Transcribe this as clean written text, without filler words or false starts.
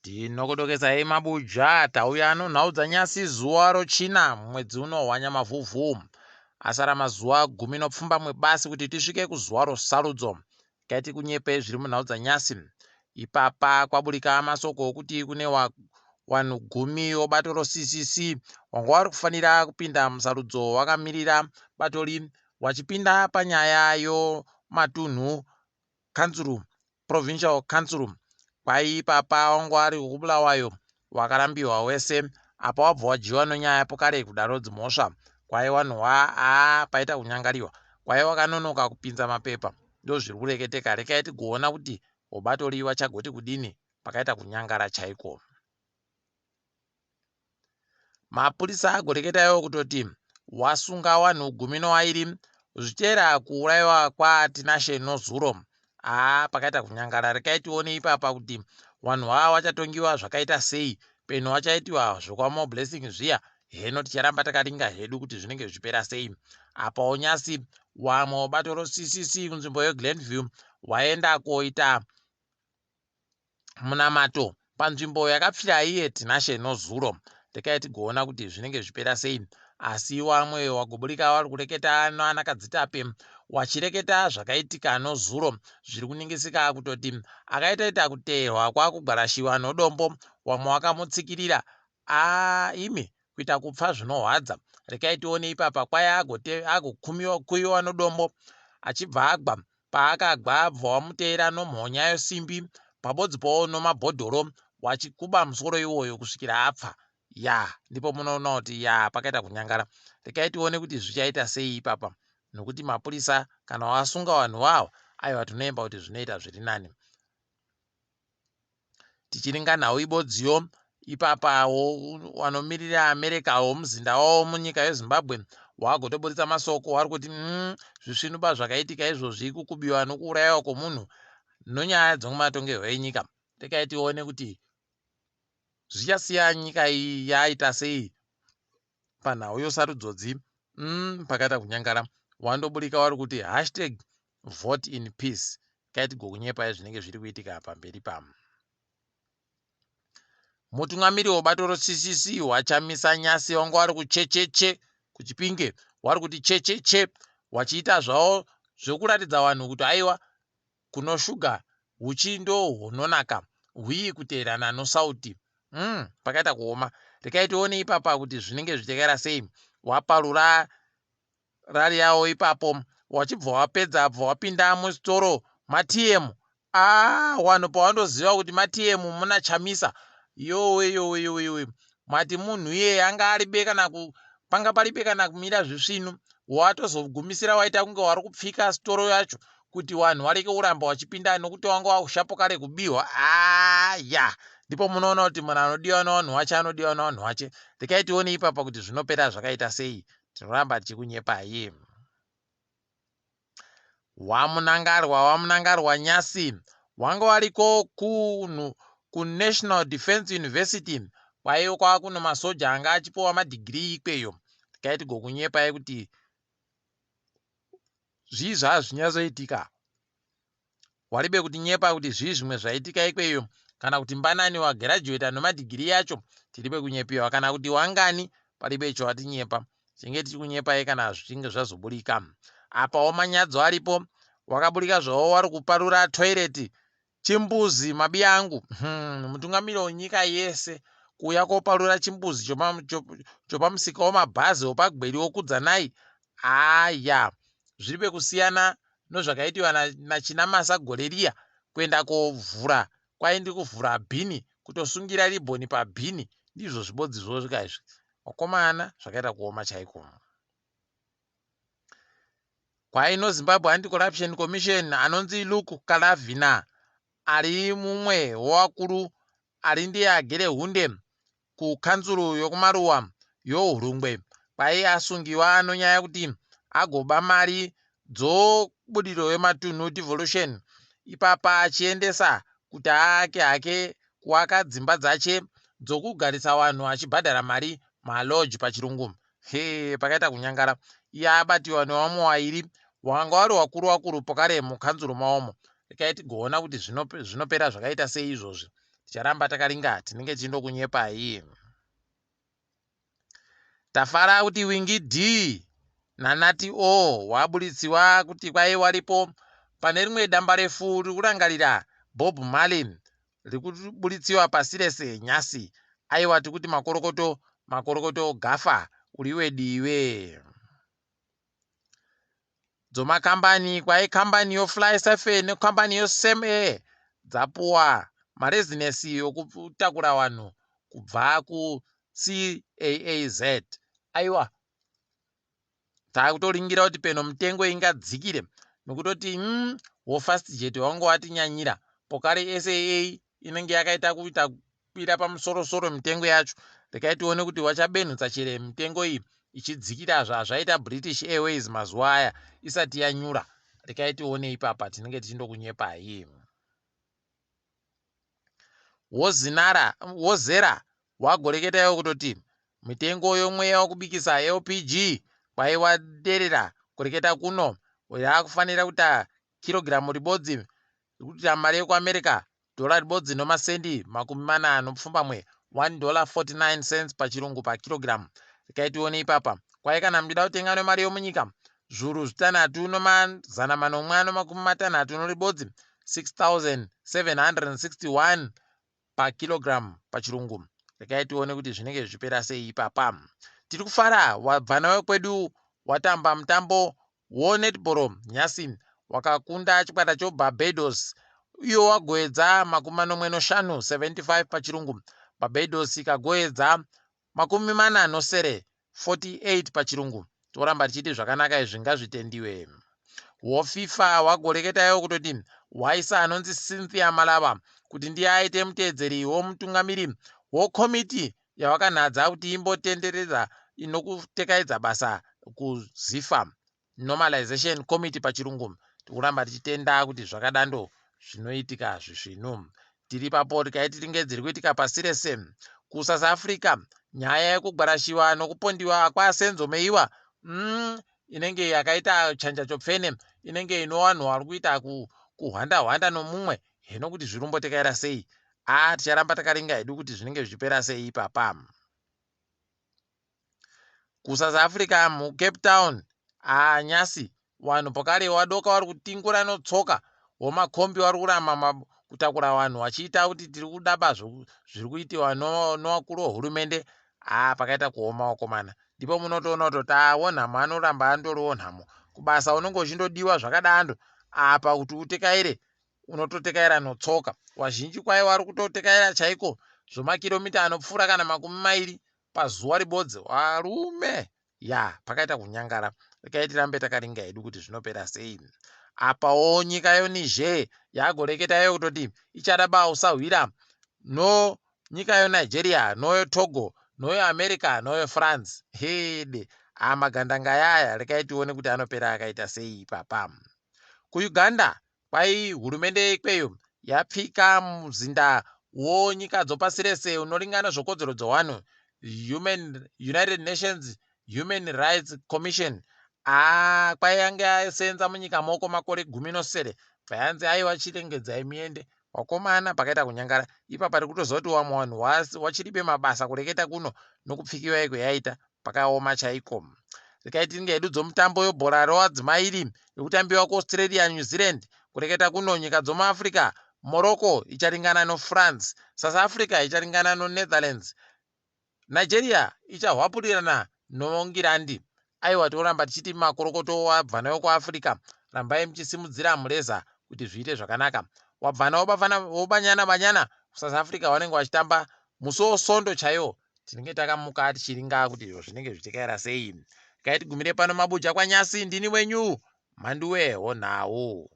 Tinokudokesai mabuja tauya nonhau dzanyasi zuva rochina mwedzi uno waNyamavhuvhu. Asara mazuva 17 basi kuti tisvike kuzuva rosarudzo. Kaiti kunyepe zviri munhau dzanyasi. Ipapa kwaburika masoko okuti kune wanhu gumi wobato roCCC wanga wari kufanira kupinda musarudzo wakamirira batori wachipinda panyaya yomatunhu kanzuru Provincial Council kwai ipapa wanga wari wekuBulawayo wakarambiwa wese apa wabva wadyiwa nonyaya pokare kudaro dzimhosva kwai wanhu wa aa paita kunyangariwa kwai wakanonoka kupinza mapepa ndozviri kureketeka rekai tigoona kuti obatori wachagoti kudini pakaita kunyangara chaiko. Mapurisa agoreketa iwo kutoti wasunga wanhu gumi nowairi zvichiteera kuuraiwa kwaTinashe nozuro. Haa pakaita kunyangara rekai tione ipapa kuti wanhu ava wachatongiwa zvakaita sei peno wachaitiwa zvekwaMoreblessing zviya heno ticharamba takaringa hedu kuti zvinenge zvichipera sei. Apawo nyasi wamwe webato roCCC kunzvimbo yeGlenview waenda koita munamato panzvimbo yakapfira iye Tinashe nozuro. Rekai tigoona kuti zvinenge zvichipera sei. Asi wamwe wagoburika wari kureketa naana Kadzitape wachireketa zvakaitika nozuro zviri kuningisika kutoti akaitaita kuteerwa kwakugwarashiwa nodombo wamwe wakamutsikirira aa imi kuita kupfa zvinohwadza rekai tione ipapa kwai agokuyiwa nodombo achibva agwa Paakagwa abva wamuteera nomhonya yosimbi pabodzi powo nomabhodhoro wachikuba musoro iwoyo kusvikira apfa. Yaa ndipo munoona kuti yaa pakaita kunyangara. Rekai tione kuti zvichaita sei ipapa nokuti mapurisa kana wasunga vanhu wawa aiwa tinoemba kuti zvinoita zviri nani. Tichiringa nhau ibodziyo ipapawo wanomirira America womuzinda wavo munyika yeZimbabwe wagotoburitsa masoko wari kuti zvisvinuba zvakaitika izvozvi kukubiwa nokuurayiwa kwomunhu nonyaya dzomumatongerwo enyika. Rekai tione kuti zvichasiya nyika iyi yaita sei panhau yosarudzodzi pakaita kunyangara wandoburika wari kuti hashtag vote in peace kaiti gokunyepai zvinenge zviri kuitika pamberi pam mutungamiri webato roCCC waChamisa Nyasi wanga wari kuchecheche kuChipinge wari kuti checheche wachiita zvavo zvekuratidza vanhu kuti aiwa Kuno sugar huchi ndohunonaka hwii kuteerana nosauti umm pakaita kuoma rekai tione ipapa kuti zvinenge zvichakaira sei waparura rari yawo ipapo wachibva wapedza bva wapinda musitoro maTM aah wanhu pawandoziva kuti maTM muna Chamisa yowe yowe yowe yowe mati munhu iyeye anga aribe kana ku panga paribe kana kumira zvisvinu watozogumisira waita kunge wari kupfika sitoro yacho kuti wanhu wareke kuramba wachipinda nokuti wanga wakushapo kare kubiwa aya ndipo munoona kuti munhu anodiwa newanhu wache anodiwa newanhu wache rekai tione ipapa kuti zvinopera zvakaita sei tinoramba tichikunyepai wamunangarwa wamunangarwa nyasi wanga wariko kunhu kunational defense university kwaive kwakuno masoja anga achipiwa madhigirii ikweyo rekai tigokunyepai kuti Zvii zvazvinyatsoitika? Waribe kutinyepa kuti zvii zvimwe zvaitika ikweyo kana kuti mbanani wagirajuweta nomadhigiri yacho tiribe kunyepiwa kana kuti wangani paribe icho watinyepa tinge tichikunyepai kana zvichinge zvazoburika apawo manyadzo aripo wakaburika zvawo wari kuparura toilet Chimbuzi mabiya angu mutungamiri wenyika yese kuuya koparura chimbuzi chopamusika wemabhazi wepagweri wokudzanai aya zviri pekusiyana nozvakaitiwa nachinamasa gore riya kuenda kovhura kwaindi kuvhura bhini kutosungira ribhoni pabhini ndizvo zvibodzi zvosvika izvi wakomana zvakaita kuoma chaiko. Kwaino Zimbabwe Anti-Corruption Commission anonzi Luke Kalavina ari mumwe wevakuru ari ndiye agere hunde kukanzuru yokumaruwa yoHurungwe kwai asungiwa nonyaya yekuti agoba mari dzobudiriro yematunhu devolution ipapa achiendesa kuti aake hake kuaka dzimba dzache dzokugarisa vanhu achibhadhara mari malodge pachirungu. Hee pakaita kunyangara iye abatiwa newamwe wairi wanga wari wakuru wakuru pokare mukanzuru mawomo. Rekai tigoona kuti zvinopera zvakaita sei izvozvi. Ticharamba takaringa tinenge tichindokunyepai. Tafara kuti Wingi D naNati O waburitsiwa kuti kwai waripo pane rimwe dambarefu riri kurangarira Bob Marley riri kuburitsiwa pasi rese nyasi. Aiwa tikuti makorokoto makorokoto Gafa uri wediwe. Dzomakambani kwai kambani yoFlySafe nekambani yoSam Air dzapuwa marezinesi okutakura vanhu kubva kuCAAZ. Aiwa takutoringira kuti peno mitengo ingadzikire nokutoti woFastjet wange watinyanyira pokare SAA inenge yakaita kuita kwira pamusorosoro mitengo yacho rekai tione kuti wachabenhutsa chere mitengo iyi ichidzikira zvazvaita British Airways mazuva aya isati yanyura rekai tione ipapa tinenge tichindokunyepai. Wozinara wozera wagoreketa iwe kutoti mitengo yomweya wokubikisa LPG kwaiwaderera kureketa kuno yakufanira kuita kirogiramu ribodzi rikuti mari yekuAmerica dhora ribodzi nomasendi 47, $1.49 pachirungu pakirogiramu. Rekai tione ipapa. Kwai kana muchida kutenga nemari yomunyika 6761, 6761 pakirogiramu pachirungu. Rekai tione kuti zvinenge zvichipera sei ipapa. Tiri kufara wabvana wekwedu watamba mutambo WoNetball nhasi wakakunda chikwata choBarbados iyo wagoedza 75, 75 pachirungu. Barbados ikagoedza 47, 48 pachirungu. Toramba tichiti zvakanaka izvi ngazvitendiwe. WoFIFA wagoreketawo kutoti waisa anonzi Cynthia Malaba kuti ndiye aite muteedzeri womutungamiri wokomiti yawakanhadza kuti imbotenderedza inokutekaidza basa kuZIFA. Normalization Committee pachirungu. Tikuramba tichitenda kuti zvakadando zvinoitika zvisvinu. Tiri ipapo tikaiti tinge dziri kuitika pasi rese. KuSouth Africa nyaya yekugwarashiwa nokupondiwa kwaSenzo Meiwa inenge yakaita chanja chopfene inenge inowanhu vari kuita kuhwanda hwanda nomumwe heno kuti zviri kumbotekaira sei. A ticharamba takaringa hedu kuti zvinenge zvichipera sei ipapa. KuSouth Africa muCape Town haa nyasi vanhu pakare wadoka vari kutingura notsoka womakombi vari kuramba kutakura vanhu vachiita kuti tiri kudaba zviri kuitiwa nowakuru wehurumende haa pakaita kuoma wakomana ndipo munotoona kutoti aa nhamo anoramba andoriwo nhamo kubasa unenge uchindodiwa zvakadando apa kuti utekaire unototekaira notsoka wazhinji kwai wari kutotekaira chaiko zvomakiromita anopfuura kana 20 pazuva ribodzi varume ya pakaita kunyangara rekai tirambe takaringa hedu kuti zvinopera sei apawo nyika yoNiger yagoreketa iyo kutoti ichada bausahwira no nyika yoNigeria noyoTogo noyoAmerica noyoFrance hede amagandanga yaya rekai tione kuti anopera akaita sei ipapa. KuUganda Kwai hurumende yeikweyo yapfika muzinda wonyika dzopasi rese unoringana zvokodzero dzowanhu, Human, United Nations Human Rights Commission. Haa kwai yange yasenza munyika moko makore 17 bva yanzi aiwa chirengedzai muende. Wakomana pakaita kunyangara ipapa tiri kutoziva kuti wamwe wanhu wachiribe mabasa kureketa kuno nokupfikiwa iko yaita pakaoma chaiko. Rekai tinge hedu dzomutambo yobhora rowadzimai iri rikutambiwa kuAustralia New Zealand. Kureketa kuno nyika dzomuAfrica Morocco icharingana noFrance, South Africa icharingana noNetherlands, Nigeria ichahwapurirana noNgirandi. Aiwa toramba tichiti makorokoto wabva nayo kuAfrica rambai muchisimudzira mureza kuti zviite zvakanaka. Wabva nawo bafana voBanyana Banyana kuSouth Africa vanenge vachitamba musi woSondo chaiwo tinenge takamuka tichiringa kuti izvo zvinenge zvichikaira sei. Regai tigumire pano mabuja kwanyasi ndini wenyu Mhanduwe honhau.